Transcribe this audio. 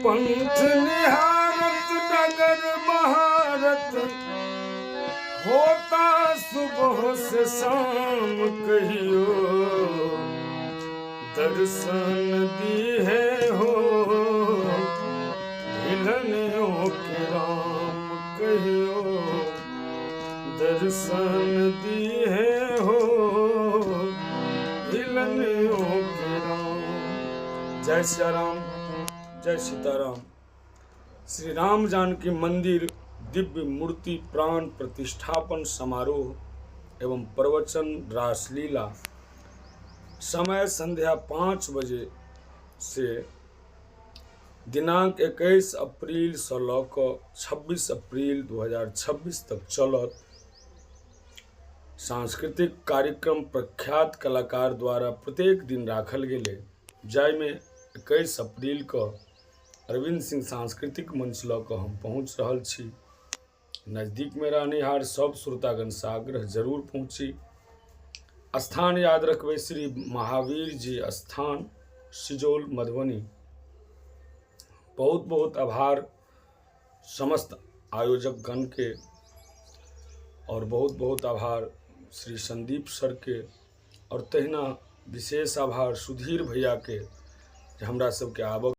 पंथ निहारत डगर बहारत होता सुबह से शाम कहियो दर्शन दिहे हो भिलनियों के राम कहियो दर्शन दिहे हो भिलनियों के राम। जय सिया राम, जय सीताराम। श्री राम जानकी मंदिर दिव्य मूर्ति प्राण प्रतिष्ठापन समारोह एवं प्रवचन रासलीला समय संध्या 5 बजे से दिनांक 21 अप्रैल से लऽ कऽ 26 अप्रैल 2026 तक चलत। सांस्कृतिक कार्यक्रम प्रख्यात कलाकार द्वारा प्रत्येक दिन राखल गेलै, जाहिमे 21 अप्रैल कऽ अरविन्द सिंह सांस्कृतिक मंच लऽ कऽ हम पहुँच रहल छी। नजदीकमे रहनिहार सब श्रोतागणसँ आग्रह, जरूर पहुँची। स्थान याद रखबै, श्री महावीर जी स्थान, सिजौल, मधुबनी। बहुत बहुत आभार समस्त आयोजक गणके और बहुत बहुत आभार श्री संदीप सरके और तहिना विशेष आभार सुधीर भैयाके जे हमरा सबके आबक